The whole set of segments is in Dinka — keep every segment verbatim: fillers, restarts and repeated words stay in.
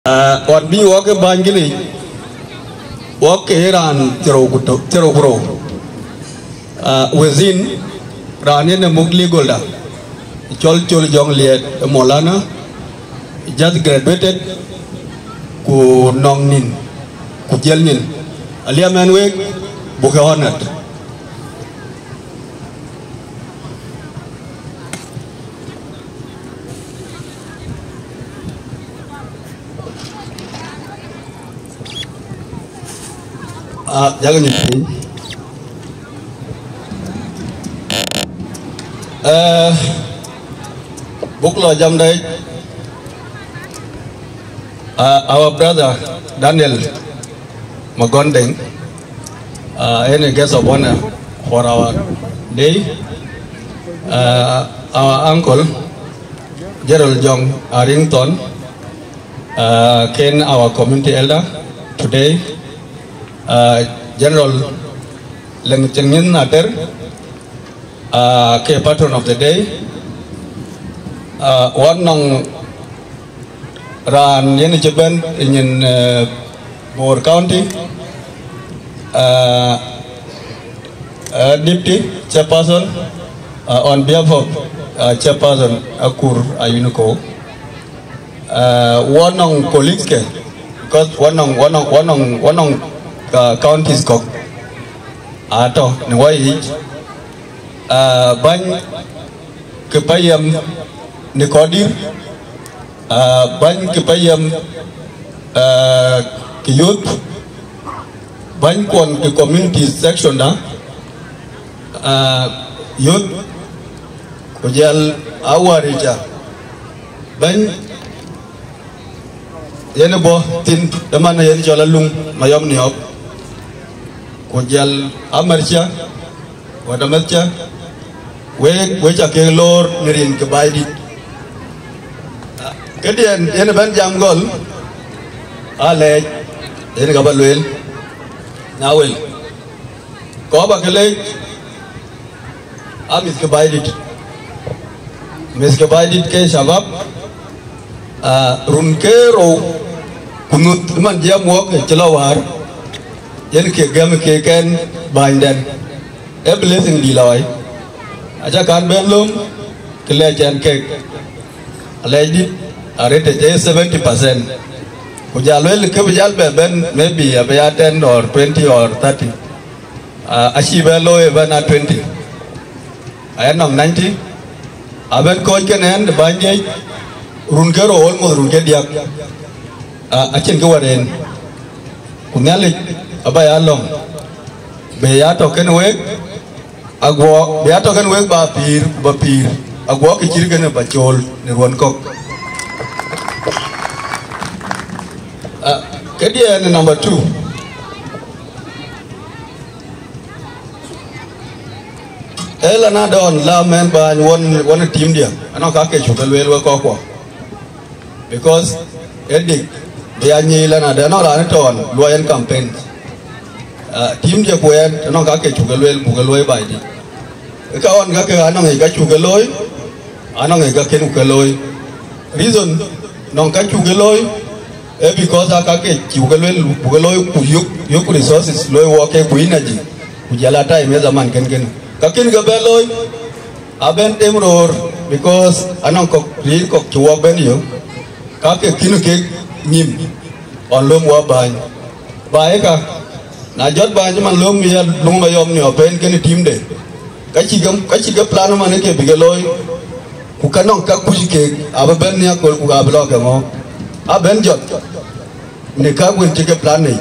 Ɣɔn bï wɔk ë bäny kënë yic, wɔk ke raan thiërrou ku tö-, thiërrou ku rou. Within, raan yen ë muk legal da, cɔl Col Jɔŋ Liɛɛt ë Molana, just graduated, ku nɔŋ nïn, ku jiël nïn. Aliɛm ɛn week, buk ke honored. Ah, jak nyuc piny. Eh, buk lɔ jam dai. Uh, our brother Daniel Magondeng, uh, any guest of honor for our day. Uh, our uncle General John Arrington, uh, Ken, our community elder today. Uh, General Leng Chengin Nader, uh, ke patron of the day. Uh, one nong Raan yen cï bɛ̈n nyin, eh, Bor County, eh, eh, Deputy Chairperson, eh, on behalf of, eh, Chairperson Akur Ayuniko, eh, one nong colleagues ke, because one nong, one nong, one nong, one nong, eh, counties kɔ̈k atɔ̈ në wɔ yic, eh, bäny ke payam në kɔdïr, ah, bäny ke payam, ah, ke youth, bäny kuɔn ke community section da, ah, youth, ku jal awarica, bäny yen bɔ̈ thïn, ëman yen cɔl Aluŋ Mayɔm Niɔp, ku jal amarcia, Wadamäthca, wek, wek ca kek loor në rin ke Baidït. Këdiɛn yen bɛ̈n jam gɔl, alɛɛc, yen ka ba lueel, na wel. Kɔɔr ba ke leec, a mïth ke Baidït. Mïth ke Baidït ke shabab, ah, run ke rou, ku nuth man jiɛɛm wɔk cï lɔ wäär, yen ke gɛm ke kɛn bänydɛn. Ee blessing dï lɔɔi. Aca kan bɛ̈n löm, ke lɛc ɛn kek. Alɛc dït, arëët ë seventy percent. Ku jal lueel ke bï jal bɛ bɛ̈n, maybe abï ya ten or twenty or thirty. Ah, acï bɛ̈n looi ëbɛ̈n a twenty. Aya nɔŋ ninety. Abɛ̈n kɔc kën ɛn de bäny diɛc, run ke rou, almost run ke diäk. Ah, acïn kë wär en. Ku Nhialic aba ya lɔ̈ŋ. Bï ya tɔ̈ kën wek, aguɔ, bï ya tɔ̈ kën wek ba pïïr, ku ba pïïr. Aguɔ kë cït kënë ba cool në ruɔ̈n kɔ̈k. Ah, këdiɛn number two. Ëla na dɔn la mɛn bäny won, won team dia. Anɔŋ ka ke cuk ke lueel wek kɔckuɔ. Because edik, bï ya nyic la na dɛ nɔŋ raan tɔn luɔi en campaign. Ah, team dia kuɛɛn, anɔŋ ka ke cuk ke lueel buk ke luɔi Baidït. Ka ɣɔn ka ke anɔŋ yic ka cuk ke looi, anɔŋ yic ka kën ku ke looi. Reason nɔŋ ka cuk ke looi, ee because aa ka ke cuk ke lueel buk ke looi ku yök, yök resources looi wɔ ke ku energy, ku jal a time ë zaman kën kën. Ka kën ke bɛ looi, abɛn tem roor, because anɔŋ kɔ̈k riëëc kɔ̈k cï wɔ bɛn yök, ka ke kën kek nyïm, ɣɔn löm wɔ bäny. Ba ë ka, na jɔt bäny cï man löm ya Luŋ Mayɔm Niɔp pen kën team de. Ka cï ke, ka cï ke plan man ke bï ke looi, ku ka nɔŋ ka kuc keek, abï bɛn nhiaköl ku abï lɔ ke ŋö. Abɛn jɔt, në ka wën cï ke plan nei,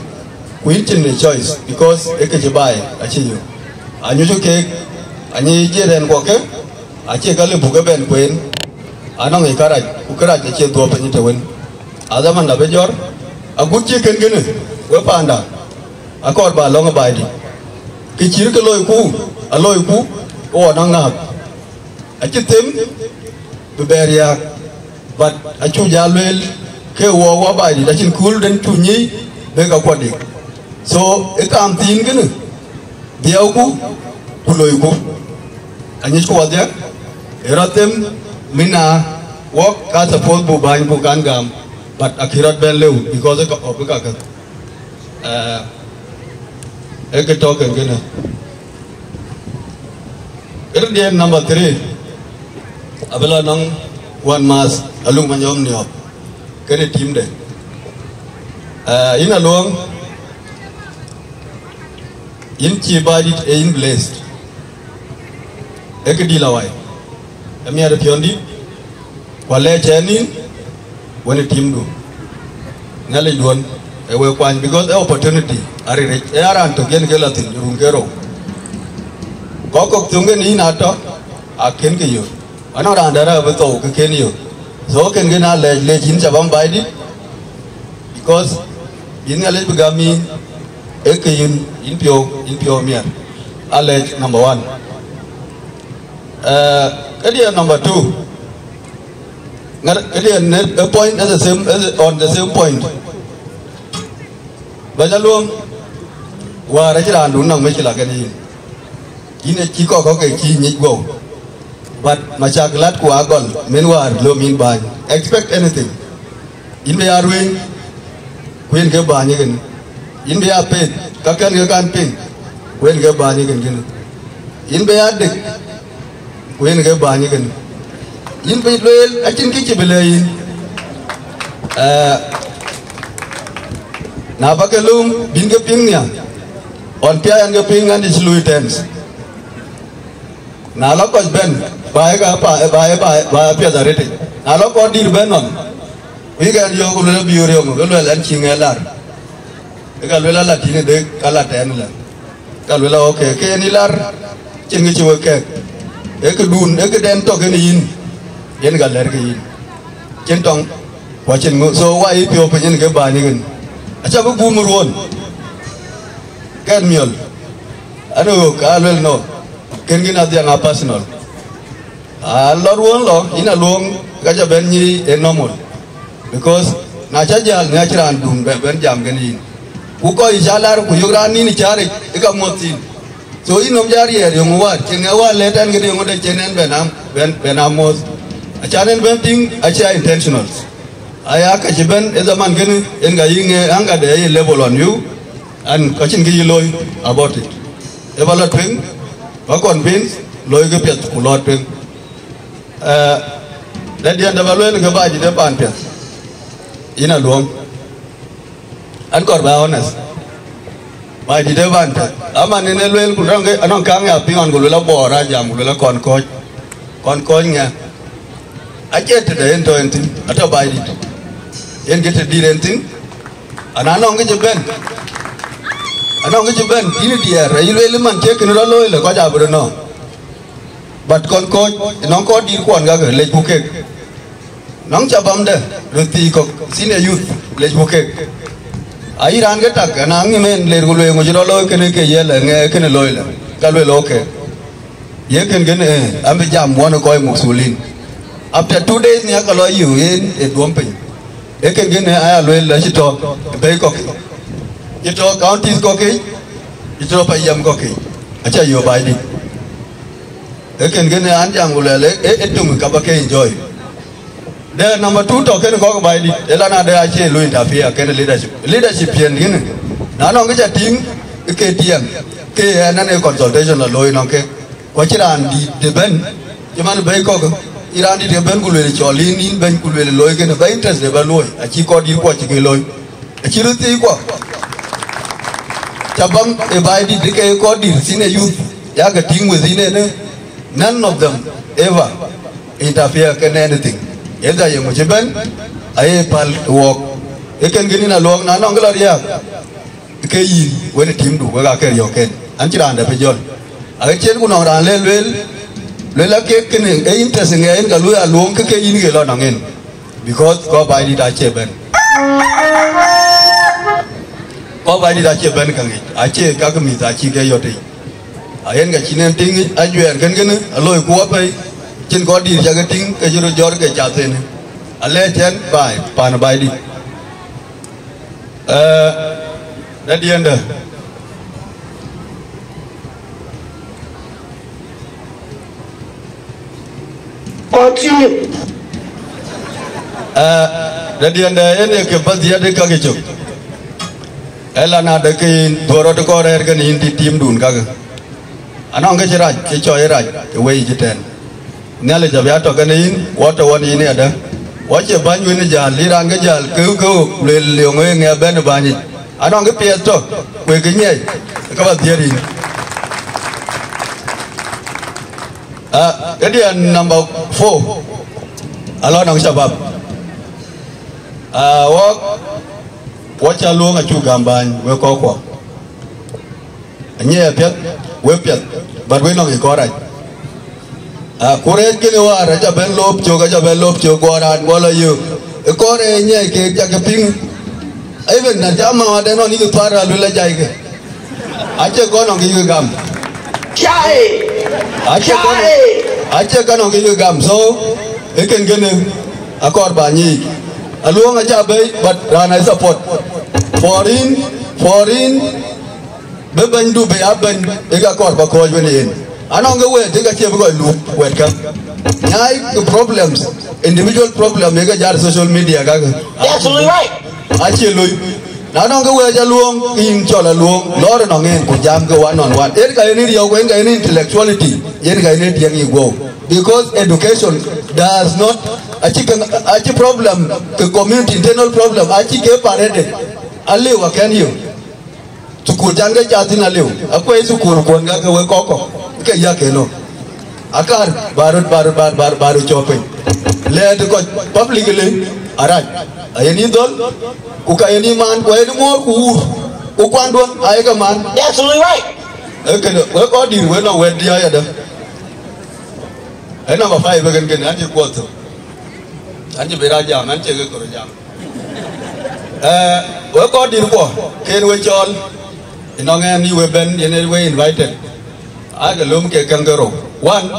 ku yïn cïn në choice, because ë ke cï baai, acï yök. Anyuc keek, anyic jiëër ɛn kuɔ ke, acie ka lë buk ëbɛn kueen, anɔŋ yic kärac, ku kërac acie dhuɔ̈p piny të wën. Adhaman abï jɔr, agut cï kën kënë, we panda, akɔɔr ba lɔ̈ŋ ë Baidït. Kë cït kë loiku, aloiku, ke wɔ nɔŋ nääk. Acï them bï bɛ riääk, but acu jal lueel ke wɔ wɔ Baidït, acïn kööl den cu nyic bï ka kuɔt dik. So, ë kaam thiin kënë, dhiɛɛuku, ku loiku. Anyicku wadhiɛ, ë rɔt them, mina, wɔk ka suppose bu bäny bu kan gam. But akï rɔt bɛn lëu because ë ka ɔp ë ka käth. Ee kë tɔ̈ kën kënë. Këdiɛ̈n number three, abï lɔ nɔŋ wän math Aluŋ Manyɔm Niɔp kënë team de. Yïn Aluɔŋ, yïn cï Baidït, ee yïn blessed. Ee kë dït la wai, ë miɛt piɔ̈ndït, ku alɛɛc ɛn yïn wën ë team du. Nhialic duɔ̈n ë we kuany because ë opportunity ariric, ë aran tök yen ke la thïn run ke rou. Kɔc kɔ̈k thöŋ kën yïn atɔ̈, akën ke yök. Anɔŋ raan dɛ̈t abï thou ke kën yök. So kën kën alɛɛc lɛc yïn cabam Baidït, because yïn Nhialic bï gam yïn, ee kë yïn, yïn piɔ̈u, yïn piɔ̈u miɛt. Alɛɛc number one. Ee, këdiɛ̈n number two. Ŋat këdiɛ̈n në a point at the same, at the, on the same point. Bɛ̈ny Aluɔŋ, wäär acï raandun nɔŋ mecï la kën yïn. Yïn acï kɔc kɔ̈k ke cï nyic guɔ̈u. But macakilat ku agɔl, min wäär lom yïn bäny. Expect anything. Yïn bï ya ruëëny, ku yen ke bäny ëkën. Yïn bï ya peth, ka kɛn ke kan piŋ, ku yen ke bäny ëkën kënë. Yïn bï ya dek, ku yen ke bäny ëkën. Yïn bï lueel, acïn kë cï bï lɛ̈k yïn. Ee, na ba ke lööm, bïn ke piŋ nhial. Ɣɔn piac ɛn ke piŋ, ɛn dï cï lui tɛ̈n. Na lɔ kɔc bɛ̈n, ba ye ka pa, ba ye, ba ye, ba ye piɛth arëtic. Na lɔ kɔc dït bɛ̈n nɔn, ku yï kɛn yɔ̈ɔ̈k, ku luel abï riɔ̈ŋ, ke luel ɛn cï ŋɛk lar. Ke ka luel ala tïn ë dek, ka la tɛ̈n la. Ka luel, okay, ke yen yï lar, cïn kë cï wek kɛ̈k. Ee këdun, ee këdɛn tɔ̈ kën yïn, yen ka lɛ̈r ke yïn. Cïn tɔŋ, ku acïn ŋö, so wa yï piɔ̈u piny yen ke bäny ëkën. Aca bï guum ruɔ̈n, kɛn miɔl. Anu ka luel nɔ, kën kën adhiaŋ a personal. A lɔ ruɔ̈n lɔ, yïn Aluɔŋ, ka ca bɛ̈n nyic ë normal. Because na ca jäl, në acï raan dum bɛ-, bɛ̈n jam kën yïn. Ku kɔc yï ca lar, ku yök raan nïn ë cäric, ë ka muɔ̈th thïn. So yïn nɔm ja riɛɛr yöŋ wäär, cïn ŋɛ wäär lɛ̈t ɛn këdï yöŋ de cïn ɛn bɛ̈n am-, bɛ̈n, bɛ̈n amuɔ̈th. Acan ɛn bɛ̈n piŋ, acie intentional. Aya ka cï bɛ̈n ë zaman kënë, yen ka yï ŋɛ aŋkade ye level on you, and ka cïn kë yï looi about it. Ë ba lɔ tueŋ, ba convince, looi kë piɛth ku lɔ tueŋ. Ee, dɛ̈t diɛn dɛ ba lueel ke Baidït ë paan piɛth. Yïn Aluɔŋ. An kɔɔr ba honest. Baidït ë ban tɛ̈. Aman yen ë lueel ku rɔŋ ke, anɔŋ kaŋ ya piŋ ɣɔn ku luel abɔɔr a jam ku luel akɔn kɔ̈ɔ̈c. Kɔn kɔ̈ɔ̈c ŋɛ. Acie tëde yen tɔ̈ yen thïn, atɔ̈ Baidït. Yen ke të dït yen thïn. Ana nɔŋ kë cï bɛ̈n. Anɔŋ kë cï bɛ̈n, yïn diɛɛr, ayï lueel man cie kën rɔt looi le kɔc abï rɔt nɔ̈k. But kɔn kɔ̈ɔ̈c, nɔŋ kɔc dït kuɔn kakë, lec ku kek. Nɔŋ ca bamdɛ, röt thii kɔ̈k, senior youth, lec ku kek. Ayï raan ke tak, ana ŋic mɛn, ler ku lueel ŋö cï rɔt looi kënë ke ye lɛ, ŋɛ kënë looi lɛ. Ka lueel, okay. Ye kën kën, eh, an bï jam wän ë kɔc mukthulin. After two days, nhiäk ka lɔ yï yen ë duɔ̈m piny. Ee kën kën, eh, aya lueel acï tɔ̈ bɛ̈i kɔ̈k. Cï tɔ̈ counties kɔ̈k, cï tɔ̈ payam kɔ̈k. Aca yöök Baidït. Ee kën kën, eh, an jam ku luɛl, eh, eh, eh, töŋ ka ba ke enjoy. De number two tɔ̈ kën kɔ̈k Baidït, ëlan ade acie lu interfere kën leadership. Leadership piɛn kën. Na nɔŋ kë ca tïŋ, ke tiɛŋ, ke ɛn an ë consultation la looi nɔŋ ke. Ku acï raan dït de bɛ̈n, cï man bɛ̈i kɔ̈k, cï raan dït de bɛ̈n ku lueel cɔl yïn, yïn bɛ̈ny ku lueel looi kënë, ba interest de ba luɔi, acï kɔc dït kuɔ cï ke looi. Acï röt thii kuɔ. Ca bam ë Baidït ke kɔc dït senior youth, ya ke tïŋ within ënë, none of them ever interfere kën anything. Either ye ŋö cï bɛ̈n, aye päl wɔɔk. Ee kën kën yïn Aluɔŋ na nɔŋ kë lɔ riääk. Ke yïn, wën ë team du, wek aa ke riɔ̈ɔ̈k kën. An cï raan dɛ̈ bï jɔl. Aɣet cen ku nɔŋ raan le lueel, lueel akek kënë, ee interest ŋɛ en ka luöi Aluɔŋ ke ke yïn ke lɔ nɔŋ en. Because kɔc Baidït acie bɛ̈n. Kɔc Baidït acie bɛ̈n ka ŋic, acie ka ke mïth acï ke yɔt yic. Ayen ka cïn en tïŋ yic, ajuɛɛr kën kënë, aloi ku apɛi, cïn kɔc dït ca ke tïŋ, ke cï röt jɔt ke cath en. Alɛɛc ɛn baai, paan Baidït. Ee, dɛ̈t diɛn dɛ̈. Continue. Ee, Dadiɛn dɛ en ye ke bädhiɛt ë kakë cök. Ëla na de ke yïn dhuɔ̈r rɔt kɔn rɛ̈ɛ̈r kën yïn dït tiimdun kakë. Anɔŋ kë cï rac, kë cɔɔi rac, ë wei cï tɛ̈n. Nhialic abï a tɔ̈ kën yïn, wɔ tɔ̈ wɔn yïn yadë. Wɔ cie bäny wën jäl, yï raan ke jäl, kë kë lueel liöŋ ë ŋɛ bɛ̈n ë bäny yic. Anɔŋ kë piɛth tɔ̈, wek kë nyiɛc, ë ka bä dhiëër yïn. Ah, këdiɛn number four, alɔ nɔŋ shabab. Ah, wɔk, wɔ ca luɔŋ acuk gam bäny, wek kɔckuɔ. Anyiɛɛi apiɛth, wek piɛth, but wek nɔŋ ë kɔc rac. Ah, ku rɛɛc kënë wäär, aca bɛ̈n lop cök, aca bɛ̈n lop cök, guɔ raan guɔ lɔ yök. Ë kɔc rɛɛc nyiɛɛi kek ca ke piŋ. Even na ca ma wadɛn nɔn yïk thar alul ajai ke. Acie kɔn nɔŋ kë yïk gam. Chai! Acie kɔn, chai! Acie kɔn nɔŋ kë yïk gam. So, ë kën kënë, akɔɔr ba nyic. Aluɔŋ aca bɛ̈i, but raan ai support. Foreign, foreign, bï bɛ̈nydu bï a bɛ̈ny, ë ka kɔɔr ba kɔc wën yen. Anɔŋ ke wɛ̈ɛ̈t, ë ka cie bï kɔc luk wɛ̈ɛ̈t ka. Nyai ke problems, individual problem, ë ka jar social media kakë. You're absolutely right. Acie loi. Na nɔŋ ke wɛ̈ɛ̈c aluɔŋ, yïn cɔl aluɔŋ, lɔɔr nɔŋ en ku jam ke one on one. Yen ka yen riɔu, yen ka yen intellectuality, yen ka yen tiɛŋ yï guɔ̈u. Because education does not, acie ke, acie problem ke community, internal problem, acie ke parede. Aliu akɛn yök. Thukul can ke cath thïn aliu. Akuɛc thukul kuɔn ka ke wek kɔckuɔ. Ke yak en nɔ. Akar, ba röt, ba röt, ba, ba, ba röt cɔɔk piny. Lɛɛt kɔc publicly arac. Ayen yï dhɔl, ku ka yen yï man, ku ayen yï muɔɔr, ku wuur. Ku kuanduɔn, aye ke man. That's absolutely right. Ee kënë, wek kɔc dït, wek nɔ wɛ̈t diäk yadë. Ee number five, ee kën kënë, an cï kuɔth thök. An cï bï rac jam, an cï ke kɔɔr jam. Eh, wek kɔc dït kuɔ, ken we cɔɔl, ënɔŋ ɛn yï we bɛ̈n, yen we invited. Ake löm ke käŋ ke rou. One,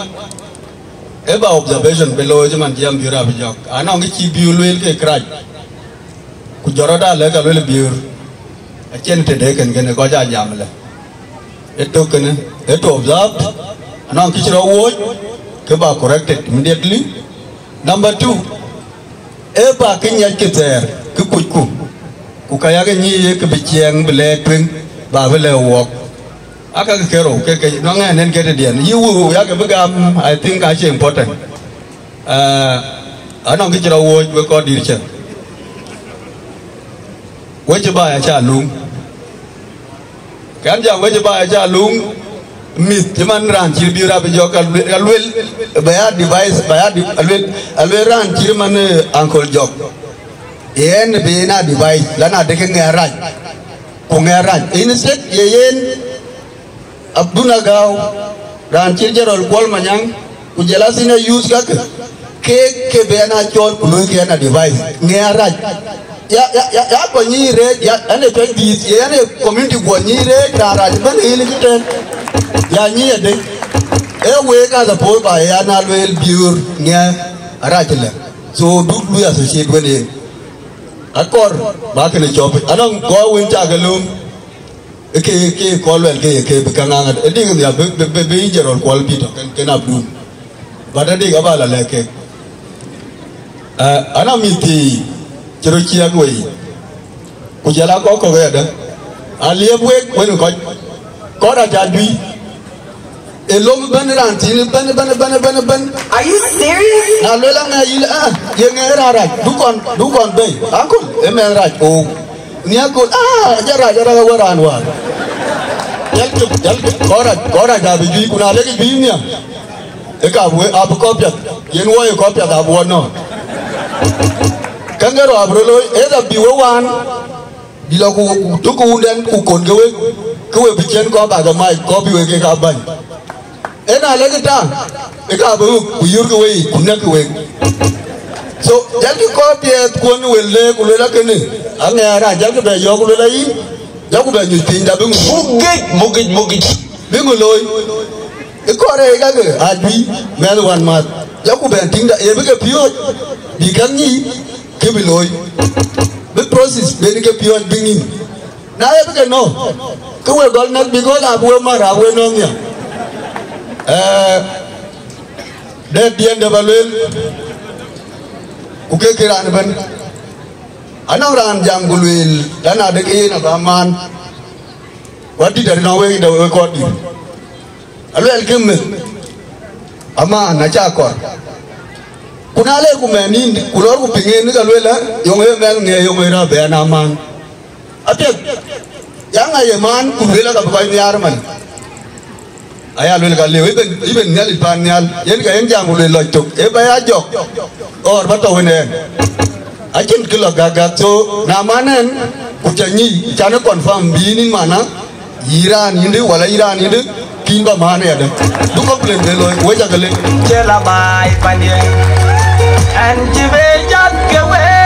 ë ba observation bï looi cï man jiɛɛm biöör abï jɔk. Anɔŋ kë cï biöör lueel ke kërac. Ku jɔt rɔt aa lɛ̈k ka lueel biöör. Acïn tëde kën kënë kɔc aa jam ëlë. Ë tök kënë, ë to observed, anɔŋ kë cï rɔt wööc, ke ba corrected immediately. Number two, ee ba kë nyiɛc kë thɛɛr, kë kucku, ku ka yakë nyic ye kë bï ciɛɛŋ bï lɛɛr tueŋ, ba bï lɛ̈k wɔɔk. Aka kë kerou, ke ke nɔŋ ɛn en ke tëdiɛn. Yï wëu yakë bï gam, I think acie important. Ah, anɔŋ kë cï rɔt wööc wek kɔc dït cä. Wec ba ya ca luŋ. Kɛn jam wec ba ca luŋ mïth cï man raan cï bï rap jɔk ka luel, ka luel, ba ya device, ba ya di-, a luel, a luel raan cï man, eh, Uncle Jɔk. Yen bï na device, la na dek ŋɛɛr rac, ku ŋɛɛr rac. Instead, ye yen, Abduna Gau, raan cï General Kuɔl Manyaŋ, ku jɔl a senior youth kakë, ke, ke bï ɛn a cɔɔl ku luöi ke ɛn a device, ŋɛɛr rac. Ya, ya, ya, ya kɔc nyic reec, ya, ɛn ë piɔ̈c dhiëth, ye ɛn ë community guɔ nyic reec, raan rac ëbɛ̈n ë ɣil cï tɛ̈n. Ya nyic adï. Ee week a suppose ba ya na lueel biöör ŋɛɛr arac ëlë. So duk lui associate wën yen. Akɔɔr ba kënë cɔp. Anɔŋ kɔc wën cak ke lööm. Ke, ke kɔc luɛl ke, ke bï käŋ aŋät. Ë dïk nhial bï, bï, bï, bï General Kuɔl bï tɔ̈ kën, kën Abdul. But ë dïk abä la lɛ̈k kek. Eh, anɔŋ mïth thii cï röt ciɛɛk wei. Ku jɔl a kɔc kɔ̈k ëyadë. Aliëp wek wën kɔc. Kɔc rac ajuëc. Ë lom bɛ̈n raan thïn bɛ̈n, bɛ̈n, bɛ̈n, bɛ̈n, bɛ̈n. Are you serious? Na luel aŋɛ yïn, ah, ye ŋɛ raan rac. Du kɔn, du kɔn bei. Uncle, ë mɛnh rac. Oh. Nhiaak ku, ah, jɔ rac, jɔ rac awär raan wäär. Jal kë, jal kë, kɔc rac, kɔc rac abï juëc, ku na lek juëc nhial. Ë ka abï we, abï kɔc piɛth, yen wɔ ye kɔc piɛth abï wɔ nɔ̈k. Käŋ ke rou abï röt looi, either bï we waan, bï lɔ ku, ku tök ke wundɛn, ku kon ke wek, ke we bï ciɛ̈n kɔc bak ke mac, kɔc bï wek kek aa bäny. Ëna lek ë ta, ë ka bï wek, ku yurkï wei, ku nɛ̈kkï wek. So, jälkï kɔc piɛth kuɔn wël lëk, ku luel akënë, aŋɛɛr raan, jälkï bɛ yɔ̈ɔ̈k, ku luel ayï, jɔku bɛ nyuc piny, da bï ŋö? Mugic, mugic, mugic. Bï ŋö looi? Ë kɔɔr ë kakë, ajuëc, mɛnh wan math. Jɔku bɛn tïŋ da, ë bï ke piööc, bï käŋ nyic, kë bï looi. Bï process, ben ke piööc bï ŋïn. Na ye bï ke nɔ̈k, ke we gɔl nɛ̈k bï gɔl abï we mär, abï we nɔ̈k nhial. Eh, dɛ diɛn dɛ ba lueel, ku ke ke raan ëbɛ̈n. Anɔŋ raan jam ku lueel, lan adek yen aba man. Wadït arï nɔŋ wek de wek kɔɔr dït. Aluɛl ke meth, aman acä kɔɔr. Ku na le ku mɛn yïn, ku lɔɔr ku piŋ en, ka lueel, yöŋ ë mɛn ŋɛ, yöŋ ë rɔt bɛn aman. Apiɛth, ya ŋa ye man, ku lueel aka bï kɔc nhiaar man. Aya luel ka lëu, iben, iben Nhialic paan nhial, yen ka yen jam ku luel lɔc tök, e ba ya jɔk, or ba tɔ̈u ënɛɛn. Acïn kë lɔ gak gak, so na man ɛn, ku ca nyic, can ë confirm bï yïn yïn mana, yï raan yïndï, wala yï raan yïndï, kïn ba man ë yadë. Du complain be looi, wec akë lëk. Cï la baai pandï, ɛn cï be jat ke we.